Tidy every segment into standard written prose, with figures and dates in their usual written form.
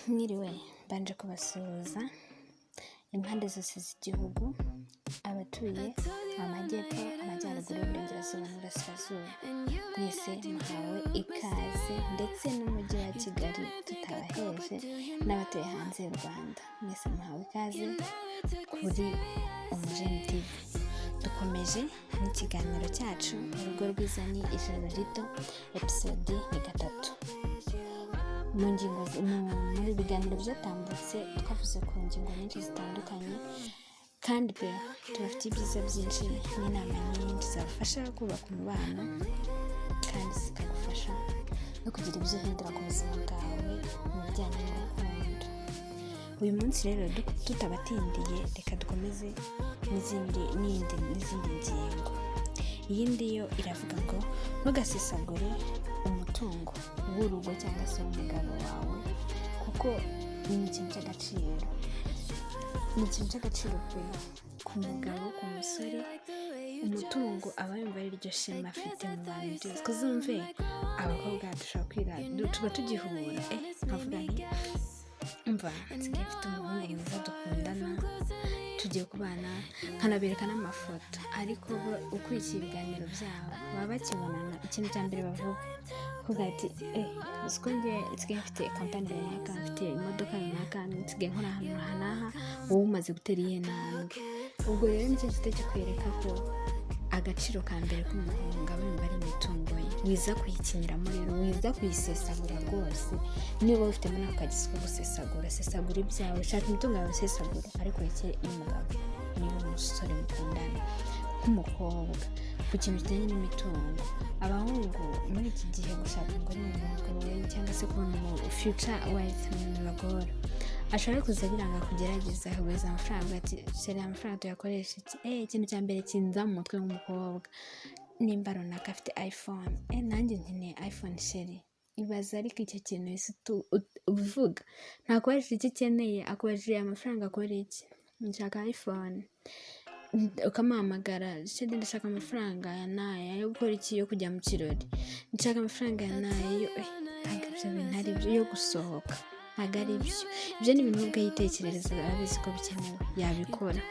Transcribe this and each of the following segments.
Mwiriwe, mbanje kubasuhuza impande zose z'igihugu, abatuye amajyepfo, amajyaruguru, iburengerazuba n'uburasirazuba, mwese muhawe ikaze, ndetse n'umujyi wa Kigali tutabaheje, n'abatuye hanze y'u Rwanda, mwese muhawe ikaze kuri Umujeni TV. Dukomeje n'ikiganiro cyacu "Urugo rwiza ni ijoro rito", episode ni 3. Mu ngingo, mu biganiro byatambutse, twavuze ku ngingo nyinshi zitandukanye, kandi pe tubafitiye ibyiza byinshi n'inama nyinshi zabafasha kubaka umubano kandi zikagufasha no kugira ibyo uhindura ku buzima bwawe mu bijyanye n'urukundo. Uyu munsi rero, tutabatindiye, reka dukomeze n'izindi ngingo. Iyindi yo iravuga ngo ntugasesagure umutungo w'urugo cyangwa se w'umugabo wawe, kuko ni ikintu cy'agaciro, ni ikintu cy'agaciro pe ku mugabo, ku musore. Umutungo aba yumva ari ryo shema afite mu bantu byose. Kuzumve abakobwa dushobora kwira, tuba tugihura, nkavuga nti: "Umva, nsigaye mfite umuhungu mwiza dukundana, tugiye kubana", nkanabereka n'amafoto. Ariko bo ukurikiye ibiganiro byabo baba bakibonana, ikintu cya mbere bavuga kuvuga ati: "Eh, uzi ko njye nsigaye mfite company runaka, mfite imodoka runaka, nsigaye nkora ahantu aha n'aha, wowe umaze gutera iyihe ntambwe?" Ubwo rero nicyo gito kikwereka ko agaciro ka mbere k'umuhungu aba yumva ari imitungo ye. Wiza kuyikiniramo rero, wiza kuyisesagura rwose. Niba wifitemo n'ako kageso ko gusesagura, sesagura ibyawe, shaka imitungo yawe usesagura, ariko ureke iy'umugabo. Niba umusore mukundana, nk'umukobwa, ku kintu kijyanye n'imitungo, abahungu muri iki gihe gushaka ngo ni ibintu bigoye, cyangwa se kubona umu future wife ni ibintu bibagora. Ashobora kuza agira ngo akugerageze, akaguhereza amafaranga, ati: "Chéri, amafaranga tuyakoresha iki?" Ikintu cya mbere kinza mu mutwe w'umukobwa, nimba runaka afite iPhone, "Nanjye nkeneye iPhone, chéri." Ibaza, ariko icyo kintu uhise uvuga, ntakubajije icyo ukeneye, akubajije amafaranga akora iki. "Nshaka iPhone." Ukamuhamagara: "Chéri, ndashaka amafaranga aya n'aya yo gukora iki? Yo kujya mu kirori. Nshaka amafaranga aya n'aya yo", ntabwo ibyo bintu ari byo, yo gusohoka. Ntabwo ari byo. Ibyo ni ibintu ubwe yitekerereza, arabizi ko bikenewe, yabikora.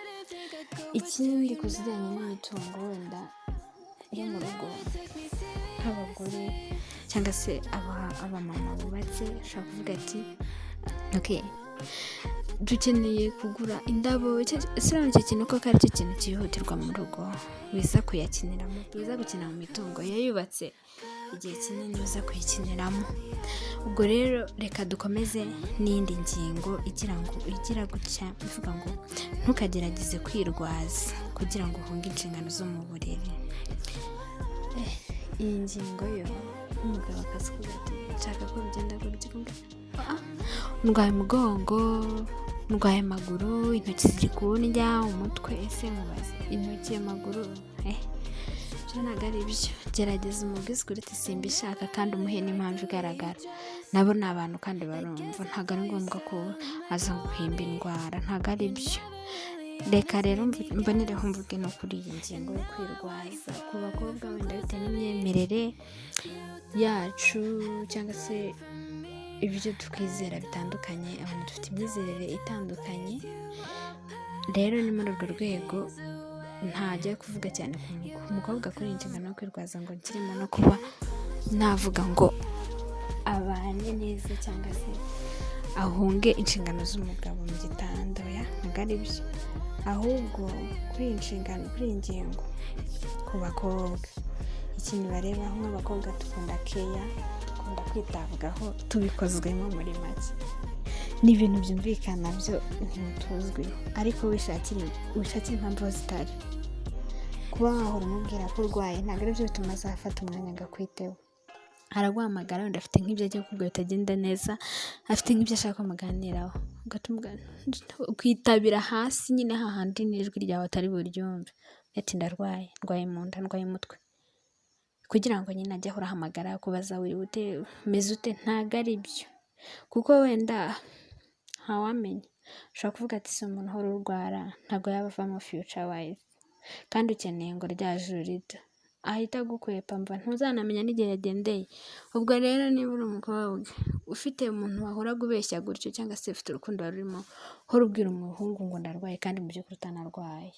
Ikindi, ku kijyanye n'imitungo wenda yo mu rugo, nk'abagore cyangwa se abamama bubatse, ushobora kuvuga ati: "Ok, dukeneye kugura indabo." Ese urabona icyo kintu koko ari cyo kintu cyihutirwa mu rugo? Wiza kuyakiniramo, wiza gukina mu mitungo yayubatse igihe kinini, uza kuyikiniramo. Ubwo rero reka dukomeze n'iyindi ngingo igira ngo, igira gutya, ivuga ngo ntukagerageze kwirwaza kugira ngo uhunge inshingano zo mu buriri. Iyi ngingo yo, umugabo akaza ati: "Nshaka ko bigenda gutya", "Ah, ndwaye umugongo, ndwaye amaguru, intoki ziri kundya, umutwe." Ese mubaze, intoki, amaguru, ibyo ntabwo ari byo. Gerageza umubwize ukuri uti: "Simbishaka", kandi umuhe n'impamvu igaragara. Nabo ni abantu kandi barumva, ntabwo ari ngombwa ko aza guhimba indwara, ntabwo ari byo. Reka rero mbonereho mvuge no kuri iyi ngingo yo kwirwaza ku bakobwa, wenda bitewe n'imyemerere yacu cyangwa se ibyo twizera bitandukanye. Abantu dufite imyizerere itandukanye. Rero ni muri urwo rwego ntajya kuvuga cyane ku mukobwa kuri iyi nshingano yo kwirwaza, ngo nshyiremo no kuba navuga ngo abane neza cyangwa se ahunge inshingano z'umugabo mu gitanda. Oya, ntabwo ari byo. Ahubwo kuri iyi nshingano, kuri iyi ngingo, ku bakobwa, ikintu barebaho, nk'abakobwa dukunda keya, dukunda kwitabwaho, tubikozwemo. Muri make ni ibintu byumvikana, byo ntituzwiho, ariko wishakira impamvu aho zitari. Kuba wahora umubwira ko urwaye ntabwo aribyo bituma azafata umwanya ngo akwiteho. Araguhamagara, wenda afite nk'ibyo agiye kukubwira bitagenda neza, afite nk'ibyo ashaka ko muganiraho, ukitabira hasi nyine hahandi n'ijwi ryawe atari buryumve, ati: "Ndarwaye, ndwaye mu nda, ndwaye umutwe", kugira ngo nyine ajye ahora ahamagara akubaza: "Wiriwe ute? Umeze ute?" Ntabwo ari byo, kuko wenda ntawamenya, ushobora kuvuga ati: "Si umuntu uhora urwara, ntabwo yaba avamo future wife", kandi ukeneye ngo rya juru rito. Ahita agukwepa, mva ntuzanamenya n'igihe yagendeye. Ubwo rero niba uri umukobwa ufite umuntu wahoraga ubeshya gutyo, cyangwa se ufite urukundo wari urimo, uhora ubwira umuhungu ngo ndarwaye kandi mu by'ukuri utanarwaye,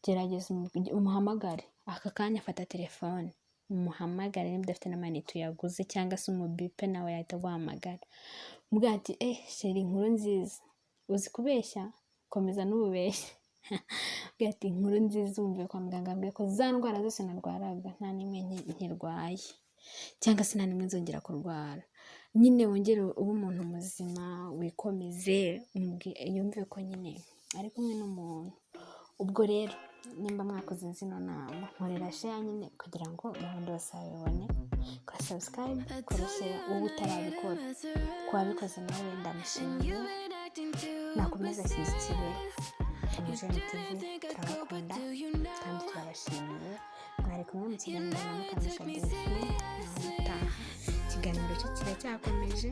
gerageza umuhamagare aka kanya. Fata telefone umuhamagare, niba udafite n'amayinite uyaguze, cyangwa se umubipe nawe yahita aguhamagara. Umubwira ati: "Eh chéri, inkuru nziza." Uzi kubeshya, komeza n'ububeshye. Umubwira ati: "Inkuru nziza, wumviye kwa muganga bambwiye ko za ndwara zose narwaraga nta n'imwe nkirwaye, cyangwa se nta n'imwe nzongera kurwara." Nyine wongere ube umuntu muzima, wikomeze, yumve ko nyine ari kumwe n'umuntu. Ubwo rero nimba mwakoze zino nama, nkorera share nyine kugira ngo n'abandi bose babibone. Kora subscribe, kora share wowe utarabikora. Ku wabikoze nawe ndamushimiye, nakomeza ashyigikire Umujeni TV. Turabakunda kandi turabashimiye. Mwari kumwe mu kiganiro na Mukamisha Delphine. Naho utaha, ikiganiro cyo kiracyakomeje.